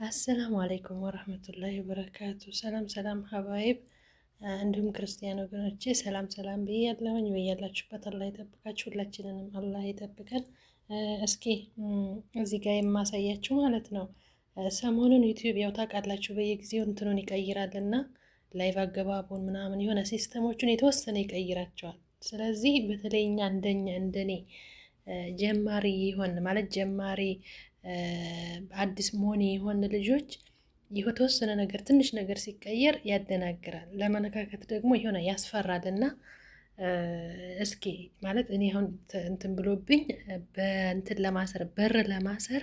السلام عليكم ورحمة الله وبركاته። ሰላም ሰላም حبايب፣ እንዲሁም ክርስቲያን ወገኖቼ ሰላም ሰላም ብያለሁኝ። በያላችሁበት አላህ ይጠብቃችሁ፣ ሁላችንንም አላህ ይጠብቀን። እስኪ እዚህ ጋር የማሳያችሁ ማለት ነው፣ ሰሞኑን ዩቲዩብ ያው ታውቃላችሁ በየጊዜው እንትኑን ይቀይራልና live አገባቡን ምናምን የሆነ system ኦቹን የተወሰነ ይቀይራቸዋል። ስለዚህ በተለይ እኛ እንደኛ እንደኔ ጀማሪ ይሆን ማለት ጀማሪ አዲስ ሞኒ የሆን ልጆች የተወሰነ ነገር ትንሽ ነገር ሲቀየር ያደናግራል፣ ለመነካከት ደግሞ የሆነ ያስፈራል። እና እስኪ ማለት እኔ አሁን እንትን ብሎብኝ በእንትን ለማሰር በር ለማሰር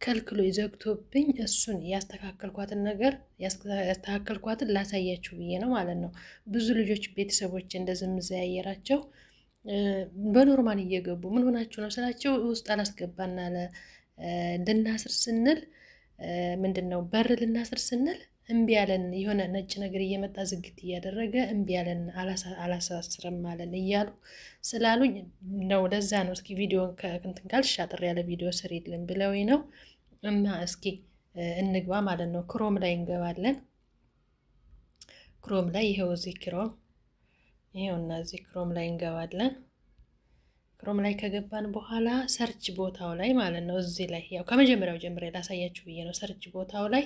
ከልክሎ ይዘግቶብኝ እሱን ያስተካከልኳትን ነገር ያስተካከልኳትን ላሳያችሁ ብዬ ነው ማለት ነው። ብዙ ልጆች ቤተሰቦች እንደዚህ የምዘያየራቸው በ normal እየገቡ ምን ሆናችሁ ነው ስላቸው ውስጥ አላስገባና ልናስር ስንል ምንድን ነው በር ልናስር ስንል እምቢ ያለን የሆነ ነጭ ነገር እየመጣ ዝግት እያደረገ እምቢ ያለን አላሳስርም አለን እያሉ ስላሉኝ ነው። ለዛ ነው እስኪ ቪዲዮ እንትን ካልሽ አጠር ያለ ቪዲዮ ስሪልን ብለውኝ ነው። እና እስኪ እንግባ ማለት ነው። ክሮም ላይ እንገባለን። ክሮም ላይ ይኸው እዚህ ክሮም ይኸው እና እዚህ ክሮም ላይ እንገባለን። ክሮም ላይ ከገባን በኋላ search ቦታው ላይ ማለት ነው። እዚህ ላይ ያው ከመጀመሪያው ጀምሬ ላሳያችሁ ብዬ ነው። search ቦታው ላይ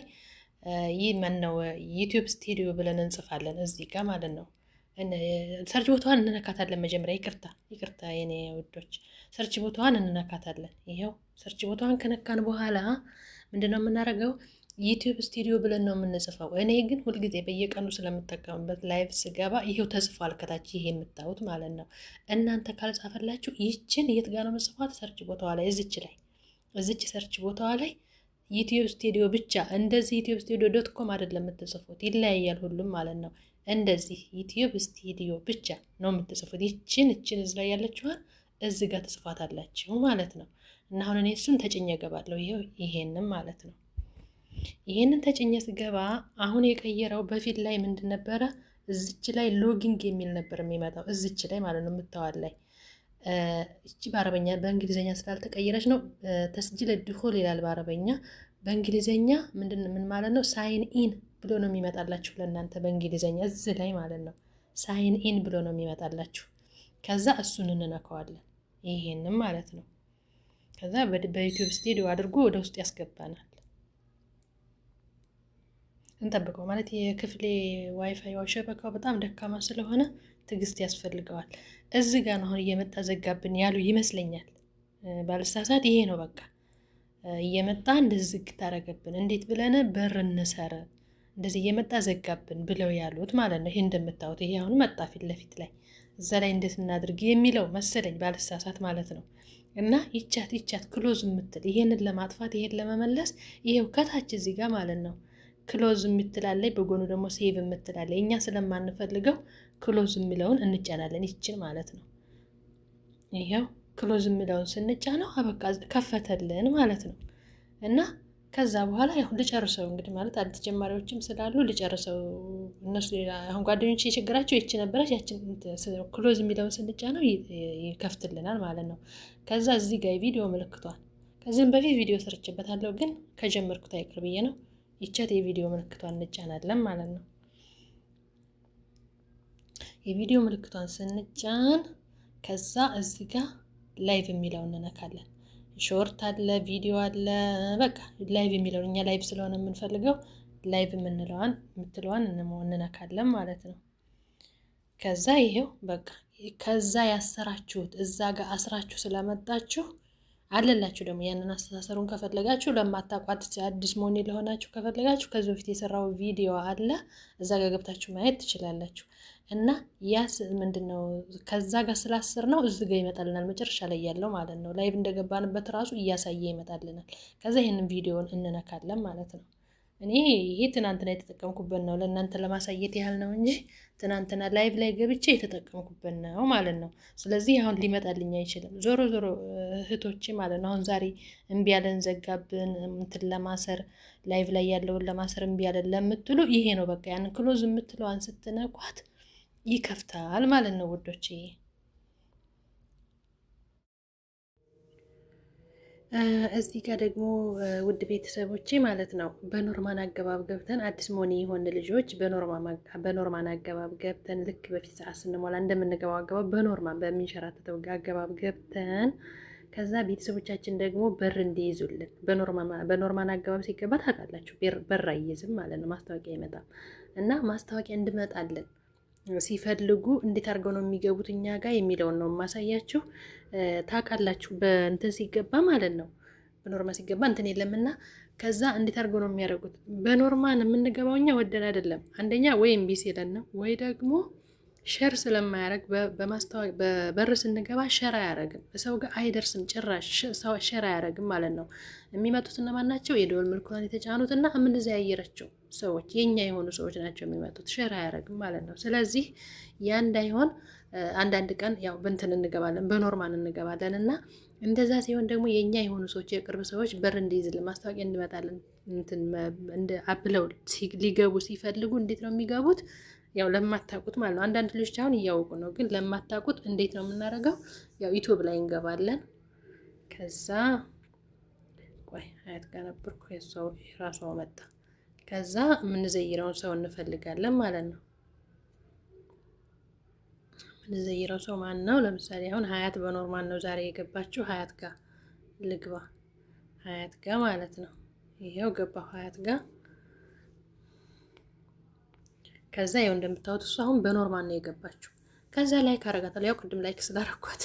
ይህ ማነው ዩቲዩብ ስቱዲዮ ብለን እንጽፋለን እዚህ ጋር ማለት ነው። search ቦታዋን እንነካታለን። መጀመሪያ ይቅርታ ይቅርታ የኔ ውዶች፣ search ቦታዋን እንነካታለን። ይኸው search ቦታዋን ከነካን በኋላ ምንድነው የምናደርገው? ዩቲዩብ ስቱዲዮ ብለን ነው የምንጽፈው። እኔ ግን ሁልጊዜ በየቀኑ ስለምጠቀምበት live ስገባ ይሄው ተጽፏል ከታች ይሄ የምታዩት ማለት ነው። እናንተ ካልጻፈላችሁ ይችን የት ጋር ነው የምጽፏት? search ቦታዋ ላይ እዚች ላይ እዚች search ቦታዋ ላይ ዩቲዩብ ስቱዲዮ ብቻ። እንደዚህ ዩቲዩብ ስቱዲዮ .com አይደለም የምትጽፉት፣ ይለያያል ሁሉም ማለት ነው። እንደዚህ ዩቲዩብ ስቱዲዮ ብቻ ነው የምትጽፉት። ይችን እችን እዚ ላይ ያለችዋን እዚ ጋር ትጽፏታላችሁ ማለት ነው። እና አሁን እኔ እሱን ተጭኜ እገባለሁ። ይሄው ይሄንም ማለት ነው። ይሄንን ተጭኜ ስገባ አሁን የቀየረው በፊት ላይ ምንድን ነበረ? እዚች ላይ login የሚል ነበር የሚመጣው እዚች ላይ ማለት ነው የምታዋል ላይ እቺ በአረበኛ በእንግሊዝኛ ስላልተቀየረች ነው። تسجيل دخول ይላል በአረበኛ። በእንግሊዝኛ ምንድን ምን ማለት ነው? sign in ብሎ ነው የሚመጣላችሁ ለእናንተ በእንግሊዝኛ እዚህ ላይ ማለት ነው። sign in ብሎ ነው የሚመጣላችሁ። ከዛ እሱን እንነካዋለን ይሄንም ማለት ነው። ከዛ በዩቲዩብ ስቱዲዮ አድርጎ ወደ ውስጥ ያስገባናል። እንጠብቀው ማለት የክፍሌ ዋይፋይ شبكة ው በጣም ደካማ ስለሆነ ትዕግስት ያስፈልገዋል። እዚህ ጋር ነው አሁን እየመጣ ዘጋብን ያሉ ይመስለኛል። ባልሳሳት ይሄ ነው በቃ እየመጣ እንደዚህ ዝግት አደረገብን። እንዴት ብለን በር እንሰር እንደዚህ እየመጣ ዘጋብን ብለው ያሉት ማለት ነው። ይሄ እንደምታዩት ይሄ አሁን መጣ ፊት ለፊት ላይ እዛ ላይ እንዴት እናድርግ የሚለው መሰለኝ ባልሳሳት ማለት ነው። እና ይቻት ይቻት close የምትል ይሄንን ለማጥፋት ይሄን ለመመለስ ይሄው ከታች እዚህ ጋር ማለት ነው close የምትላለች፣ በጎኑ ደግሞ save የምትላለች። እኛ ስለማንፈልገው close የሚለውን እንጫናለን፣ ይችን ማለት ነው። ይሄው close የሚለውን ስንጫነው አበቃ ከፈተልን ማለት ነው። እና ከዛ በኋላ ያው ልጨርሰው እንግዲህ ማለት አዲስ ጀማሪዎችም ስላሉ ልጨርሰው። እነሱ አሁን ጓደኞች የቸገራቸው ይቺ ነበረች። ያችን close የሚለውን ስንጫነው ይከፍትልናል ማለት ነው። ከዛ እዚህ ጋር የቪዲዮ ምልክቷል። ከዚህም በፊት ቪዲዮ ሰርቼበታለሁ፣ ግን ከጀመርኩት አይቅር ብዬ ነው። ይቻት የቪዲዮ ምልክቷን እንጫናለን ማለት ነው። የቪዲዮ ምልክቷን ስንጫን ከዛ እዚህ ጋር live የሚለውን እንነካለን። short አለ፣ ቪዲዮ አለ። በቃ live የሚለውን እኛ live ስለሆነ የምንፈልገው live የምንለዋን የምትለዋን እንነካለን ማለት ነው። ከዛ ይሄው በቃ ከዛ ያሰራችሁት እዛ ጋር አስራችሁ ስለመጣችሁ አለላችሁ ደግሞ ያንን አስተሳሰሩን ከፈለጋችሁ ለማታውቁ አዲስ መሆን ለሆናችሁ ከፈለጋችሁ ከዚህ በፊት የሰራው ቪዲዮ አለ፣ እዛ ጋር ገብታችሁ ማየት ትችላላችሁ። እና ያስ ምንድን ነው ከዛ ጋር ስላስር ነው እዚህ ጋር ይመጣልናል መጨረሻ ላይ ያለው ማለት ነው። live እንደገባንበት ራሱ እያሳየ ይመጣልናል። ከዛ ይህንን ቪዲዮን እንነካለን ማለት ነው። እኔ ይሄ ትናንትና የተጠቀምኩበት ነው፣ ለእናንተ ለማሳየት ያህል ነው እንጂ ትናንትና live ላይ ገብቼ የተጠቀምኩበት ነው ማለት ነው። ስለዚህ አሁን ሊመጣልኝ አይችልም። ዞሮ ዞሮ እህቶቼ ማለት ነው አሁን ዛሬ እምቢ ያለን ዘጋብን እንትን ለማሰር live ላይ ያለውን ለማሰር እምቢ ያለን ለምትሉ ይሄ ነው በቃ። ያን close የምትለዋን ስትነኳት ይከፍታል ማለት ነው ውዶቼ። እዚህ ጋር ደግሞ ውድ ቤተሰቦቼ ማለት ነው በ normal አገባብ ገብተን አዲስ መሆን የሆን ልጆች በ normal አገባብ ገብተን ልክ በፊት ሰዓት ስንሞላ እንደምንገባው አገባብ በ normal በሚንሸራተተው አገባብ ገብተን ከዛ ቤተሰቦቻችን ደግሞ በር እንዲይዙልን በ normal አገባብ ሲገባ ታውቃላችሁ፣ በር አይይዝም ማለት ነው፣ ማስታወቂያ አይመጣም። እና ማስታወቂያ እንድመጣልን ሲፈልጉ እንዴት አድርገው ነው የሚገቡት እኛ ጋር የሚለውን ነው የማሳያችሁ። ታውቃላችሁ በእንትን ሲገባ ማለት ነው በ normal ሲገባ እንትን የለምና ከዛ እንዴት አድርገው ነው የሚያደርጉት? በ normal የምንገባው እኛ ወደን አይደለም። አንደኛ ወይ እምቢ ሲለን ነው ወይ ደግሞ share ስለማያደርግ በበር ስንገባ share አያደርግም፣ ሰው ጋር አይደርስም፣ ጭራሽ share አያደርግም ማለት ነው። የሚመጡት እነማን ናቸው? የደወል ምልክቷን የተጫኑት እና የምንዘያየራቸው ሰዎች የኛ የሆኑ ሰዎች ናቸው የሚመጡት። share አያደርግም ማለት ነው። ስለዚህ ያ እንዳይሆን አንዳንድ ቀን ያው በእንትን እንገባለን፣ በ normal እንገባለን እና እንደዛ ሲሆን ደግሞ የኛ የሆኑ ሰዎች የቅርብ ሰዎች በር እንዲይዝልን ማስታወቂያ እንዲመጣልን እንትን አብለው ሊገቡ ሲፈልጉ እንዴት ነው የሚገቡት? ያው ለማታውቁት ማለት ነው። አንዳንድ ልጆች አሁን እያወቁ ነው፣ ግን ለማታውቁት እንዴት ነው የምናደርገው? ያው ዩቲዩብ ላይ እንገባለን። ከዛ ቆይ አያት ጋር ነበርኩ፣ የሷው የራሷ መጣ። ከዛ የምንዘይረውን ሰው እንፈልጋለን ማለት ነው። የምንዘይረው ሰው ማን ነው? ለምሳሌ አሁን ሀያት በ normal ነው ዛሬ የገባችው። ሀያት ጋር ልግባ፣ ሀያት ጋር ማለት ነው። ይሄው ገባሁ ሀያት ጋር። ከዛ ያው እንደምታዩት እሱ አሁን በ normal ነው የገባችው። ከዛ like አረጋታለሁ። ያው ቅድም like ስላረኳት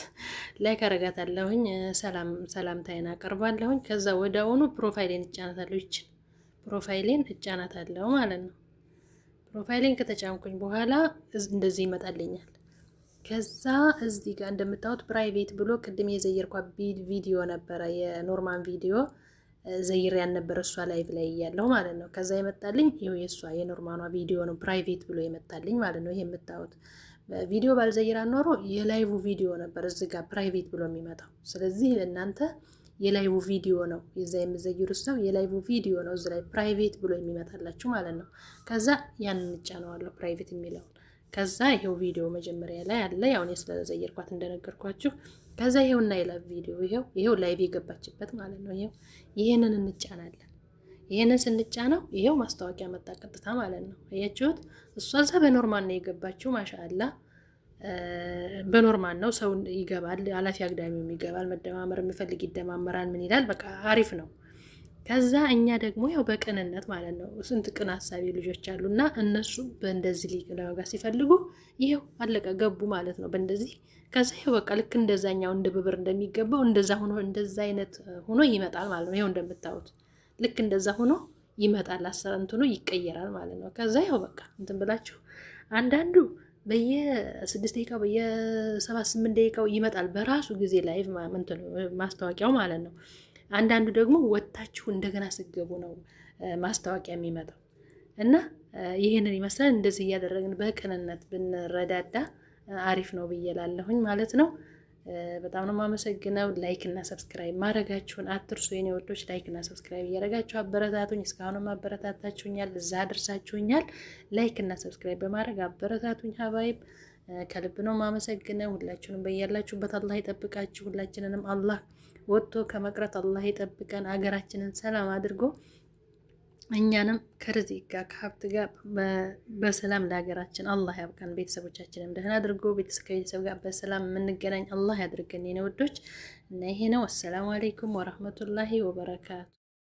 like አረጋታለሁኝ። ሰላም ሰላምታዬን አቀርባለሁኝ። ከዛ ወዲያውኑ profile ኤን እጫናታለሁ። ይችን profile ኤን እጫናታለሁ ማለት ነው። profile ኤን ከተጫንኩኝ በኋላ እንደዚህ ይመጣልኛል። ከዛ እዚህ ጋር እንደምታዩት private ብሎ ቅድም የዘየርኳት ቪዲዮ ነበረ፣ የ normal ቪዲዮ ዘይር ያልነበረ እሷ live ላይ እያለሁ ማለት ነው። ከዛ የመጣልኝ ይኸው የእሷ የ normal ኗ ቪዲዮ ነው private ብሎ የመጣልኝ ማለት ነው። ይሄ የምታዩት ቪዲዮ ባልዘይራ ኖሮ የ live ቪዲዮ ነበር እዚህ ጋር private ብሎ የሚመጣው። ስለዚህ እናንተ የ live ቪዲዮ ነው የዛ የምዘይሩት ሰው የ live ቪዲዮ ነው እዚህ ላይ private ብሎ የሚመጣላችሁ ማለት ነው። ከዛ ያንን እጫነዋለሁ private የሚለውን። ከዛ ይሄው ቪዲዮ መጀመሪያ ላይ አለ። ያው እኔ ስለዘየርኳት እንደነገርኳችሁ። ከዛ ይሄውና የ live ቪዲዮ ይሄው live የገባችበት ማለት ነው። ይሄው ይሄንን እንጫናለን። ይሄንን ስንጫነው ይሄው ማስታወቂያ መጣ ቀጥታ ማለት ነው። አያችሁት? እሷ እዛ በ normal ነው የገባችው። ማሻአላ በ normal ነው ሰው ይገባል፣ አላፊ አግዳሚውም ይገባል። መደማመር የሚፈልግ ይደማመራል። ምን ይላል? በቃ አሪፍ ነው። ከዛ እኛ ደግሞ ያው በቅንነት ማለት ነው ስንት ቅን አሳቢ ልጆች አሉና እነሱ በእንደዚህ ለመግባት ሲፈልጉ ይሄው አለቀ ገቡ ማለት ነው በእንደዚህ። ከዛ ይሄው በቃ ልክ እንደዛኛው እንደ ብብር እንደሚገባው እንደዛ ሆኖ እንደዛ አይነት ሆኖ ይመጣል ማለት ነው። ይሄው እንደምታዩት ልክ እንደዛ ሆኖ ይመጣል። አሰራር እንትኑ ይቀየራል ማለት ነው። ከዛ ይሄው በቃ እንትን ብላችሁ አንዳንዱ በየ6 ደቂቃው በየ7 8 ደቂቃው ይመጣል በራሱ ጊዜ live ማስታወቂያው ማለት ነው። አንዳንዱ ደግሞ ወጥታችሁ እንደገና ስትገቡ ነው ማስታወቂያ የሚመጣው። እና ይሄንን ይመስላል። እንደዚህ እያደረግን በቅንነት ብንረዳዳ አሪፍ ነው ብዬ እላለሁኝ ማለት ነው። በጣም ነው የማመሰግነው። like እና subscribe ማድረጋችሁን አትርሱ የኔ ወዶች። like እና subscribe እያደረጋችሁ አበረታቱኝ። እስካሁንም አበረታታችሁኛል፣ እዛ አድርሳችሁኛል። like እና subscribe በማድረግ አበረታቱኝ حبايب። ከልብ ነው የማመሰግነው። ሁላችሁንም በያላችሁበት አላህ ይጠብቃችሁ። ሁላችንንም አላህ ወጥቶ ከመቅረት አላህ ይጠብቀን። አገራችንን ሰላም አድርጎ እኛንም ከርዚቅ ጋር ከሀብት ጋር በሰላም ለሀገራችን አላህ ያብቃን። ቤተሰቦቻችንም ደህና አድርጎ ከቤተሰብ ጋር በሰላም የምንገናኝ አላህ ያድርገን የኔ ወዶች። እና ይሄ ነው። አሰላሙ አለይኩም ወራህመቱላሂ ወበረካቱ።